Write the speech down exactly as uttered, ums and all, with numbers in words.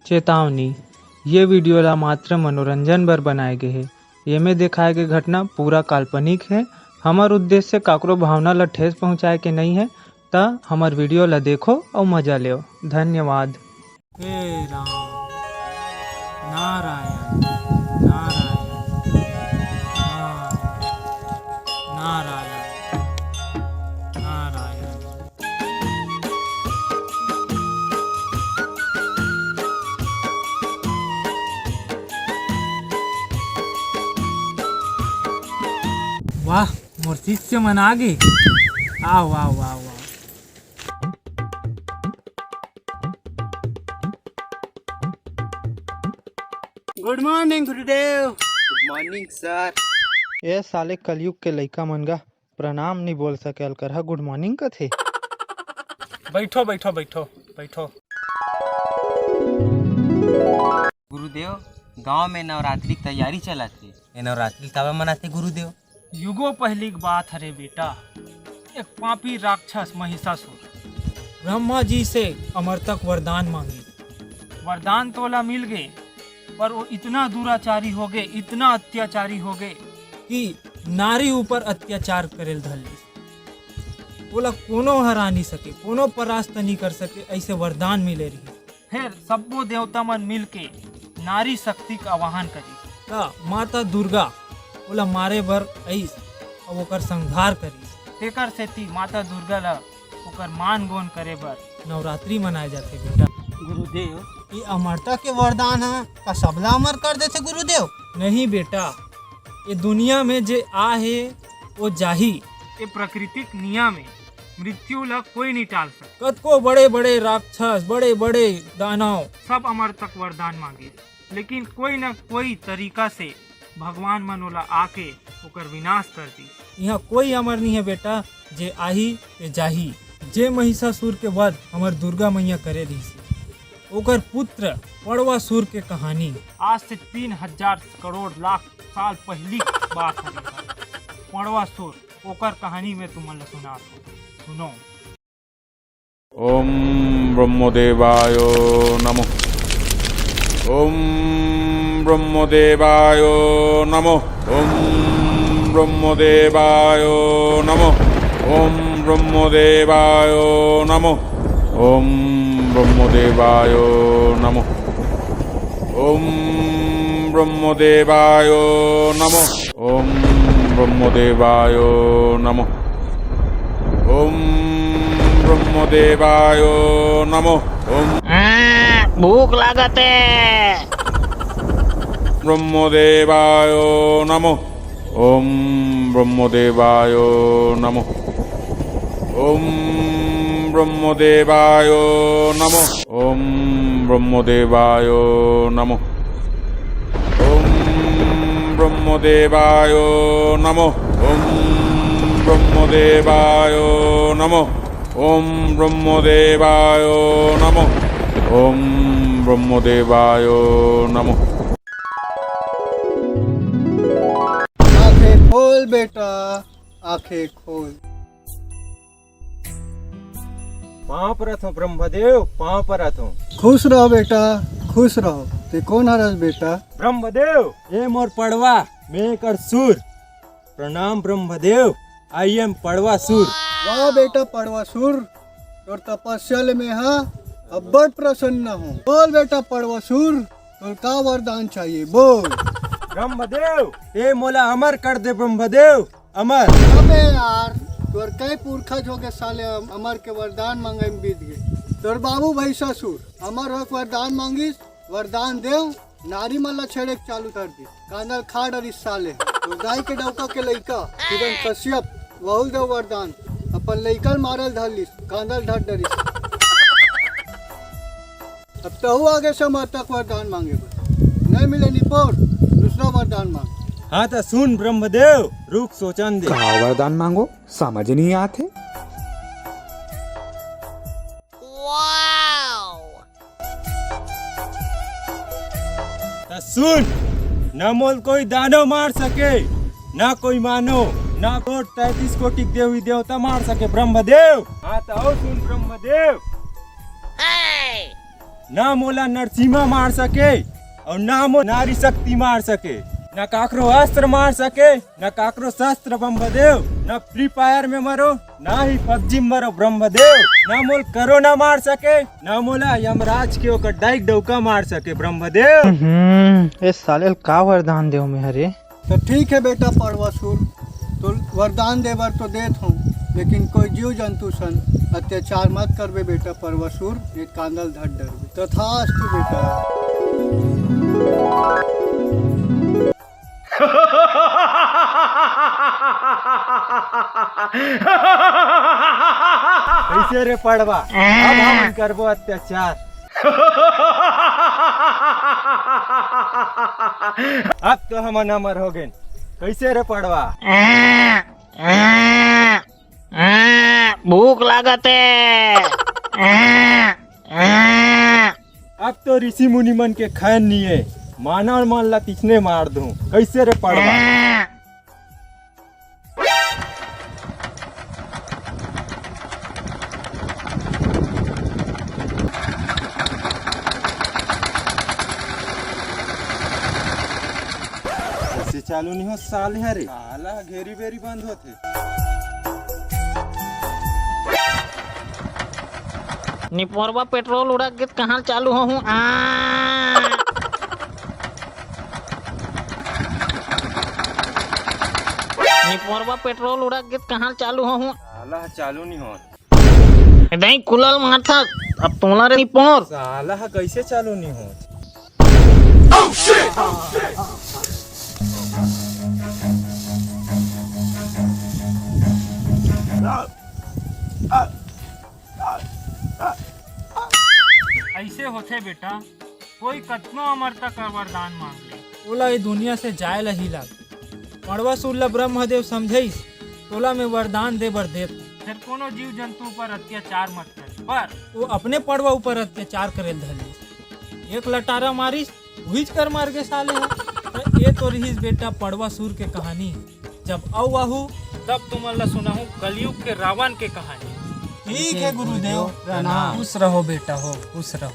चेतावनी, ये वीडियो ला मात्र मनोरंजन बर बनाए गे हे। येमे देखाए गे घटना पूरा काल्पनिक हे। हमर उद्देश्य काकरो भावना ला ठेस पहुंचाए के नइ हे, त हमर वीडियो ला देखो अउ मजा लेव। धन्यवाद। हे राम, नारायण, नारायण, हाँ, नारायण, नारायण। वाह, मोर शिष्य मन आ गे। आव, आव, आव, आव। Good morning गुरुदेव। Good morning sir। ए साले कलयुग के लइका मन गा, प्रणाम नइ बोल सके, अलकरहा गुड मॉर्निंग कथे। बैठो, बैठो, बैठो, बैठो। गुरुदेव, गांव में नवरात्रि के तैयारी चलत हे। ये नवरात्रि काबर मनाथे गुरुदेव? युगों पहिली के बात हरे बेटा, एक पापी राक्षस महिषासुर ब्रह्मा जी से अमरता के वरदान मांगिस। वरदान तो ओला मिल गे, पर वो इतना दुराचारी हो गे, इतना अत्याचारी हो गे कि नारी ऊपर अत्याचार करे ल धर लिस। ओला कोनो हरा नइ सके, कोनो परास्त नइ कर सके, अइसे वरदान मिले रहिस। फेर सब्बो देवता मन मिलके नारी शक्ति के आवाहन करिस। त माता दुर्गा ओला मारे बर अइस अउ ओकर संहार करिस। तेकर सेती माता दुर्गा ल ओकर मान गोन करे बर नवरात्रि मनाए जाथे बेटा। गुरुदेव, ये अमरता के वरदान ह का सबला अमर कर देथे गुरुदेव? नहीं बेटा, ये दुनिया में जे आ हे वो जाही। ये प्राकृतिक नियम हे, मृत्यु ला कोई नहीं टाल सकता। कतको बड़े बड़े राक्षस, बड़े बड़े दानव, सब अमरता के वरदान मांगे, लेकिन कोई न कोई तरीका से भगवान मन ओला आके ओकर विनाश कर दी। यहाँ कोई अमर नहीं है बेटा, जे आही ते जाही। जे महिषासुर के वध हमर दुर्गा मैया करे रहिस, ओकर पुत्र पड़वासुर के कहानी। आज से तीन हजार करोड़ लाख साल पहिली बात हरे। पड़वासुर, ओकर कहानी में तुमन ला सुनात हूँ, सुनो। ओम ब्रह्मदेवाय नमः। ओम ब्रह्मदेवाय नमः। ओम ब्रह्मदेवाय नमः। ओम ब्रह्मदेवाय नमः। ओम ब्रह्मदेवाय नमः। ओम ब्रह्मदेवाय नमः। ओम ब्रह्मदेवाय नमः। ओम ब्रह्मदेवाय नमः। ओम आ, भूख लागत हे। ब्रह्मदेवाय नमः। ओम ब्रह्मदेवाय नमः। ओम ब्रह्मदेवाय नमः। ओम ब्रह्मदेवाय नमः। ओम ब्रह्मदेवाय नमः। ओम ब्रह्मदेवाय नमः। ओम ब्रह्मदेवाय नमः। ओम ब्रह्मदेवाय नमः। आंखें खोल बेटा, आंखें खोल। पाँव परत हूँ ब्रह्मदेव, पाँव परत हूँ। खुश रहो बेटा, खुश रहो। ते कोन हरस बेटा? ब्रह्मदेव, ए मोर पड़वा, मैं एकर सुर। प्रणाम ब्रह्मदेव, I am पड़वासुर। वाह बेटा पड़वासुर, तोर तपस्या ले मैं हा अब्बड़ प्रसन्न हूँ। बोल बेटा पड़वासुर, तोर का वरदान चाहिए, बोल। ब्रह्मदेव, ते मोला अमर कर दे ब्रह्मदेव, अमर। अबे यार, तोर कई पुरखा जो के साले अम-, अमर के वरदान मांगे में बीत गए। तोर बाबू भैंसासुर अमर होके वरदान मांगिस, वरदान देव, नारी मन ला छेड़े के चालू कर दी। कांदा ल खा डरिस साले। तो गाय के डौका के लइका, हिरण्यकश्यप, वहू ल देव वरदान, अपन लइका ल मारे ल धर लिस, कांदा ल ढट डरिस। अब तहू आगे से अमरता के वरदान मांगे बर। नहीं मिले निपोर, दूसरा वरदान मांग। हाँ त सुन ब्रह्मदेव, रुक सोचन दे। का वरदान मांगो, समझ नहीं आते। त सुन, न मोल कोई दानव मार सके, ना कोई मानव, ना कोट तैंतीस कोटि के देवी देवता मार सके ब्रह्मदेव। हाँ त आओ सुन ब्रह्मदेव। ना मोला नरसिम्हा मार सके अउ ना मोला नारी शक्ति मार सके, ना काकरो अस्त्र मार सके, ना काकरो शस्त्र ब्रह्मदेव, ना फ्री फायर में मरो, ना ही पबजी में मरो ब्रह्मदेव, ना मोल कोरोना मार सके, ना मोला यमराज के ओकर डाइक डौका मार सके ब्रह्मदेव। हम्म, ए साले ल का वरदान देव मैं हरे? तो ठीक है बेटा पड़वासुर, तो वरदान दे बर तो देत हूँ, लेकिन कोई जीव जंतु सन अत्याचार मत करबे बेटा पड़वासुर, ये कांदल धर डरबे। तथास्तु बेटा। कैसे रे पड़वा, अब हम करबो अत्याचार। अब तो हमन अमर हो गेन। कैसे रे पड़वा? भूख लागत हे। अब तो ऋषि मुनि मन के खैर निये, मानव मन ला तिसने मार दूं। कैसे रे पड़वा? कैसे चालू नहीं हो साले हरे? साला घेरी बेरी बंद होथे। निपोरवा पेट्रोल उड़क गे त कहाँ चालू होहूँ? आ। निपोरवा पेट्रोल उड़क गे त कहाँ चालू होहूँ? साला चालू नहीं होत। नहीं कुलल माथा, अब तोला रे निपोर। साला ह कैसे चालू नहीं होत? ऐसे होथे बेटा, कोई कतनो अमरता कर वरदान मांग ले, ओला ए दुनिया से जाय ला ही लाग। पड़वासुर ला ब्रह्मदेव समझाइस, तोला मैं वरदान दे बर देत हूँ। फेर कोनो जीव जंतु ऊपर अत्याचार मत कर, पर वो अपने पड़वा ऊपर अत्याचार करे ल धर लिस। एक लटारा मारिस, उहीच कर मर गे साले ह। त ए तो रिहिस बेटा पड़वासुर के कहानी। जब अउ आहू, तब तुमन ला सुनाहूँ कलयुग के रावण के कहानी। ठीक है गुरुदेव, प्रणाम। खुश रहो बेटा हो, खुश रहो।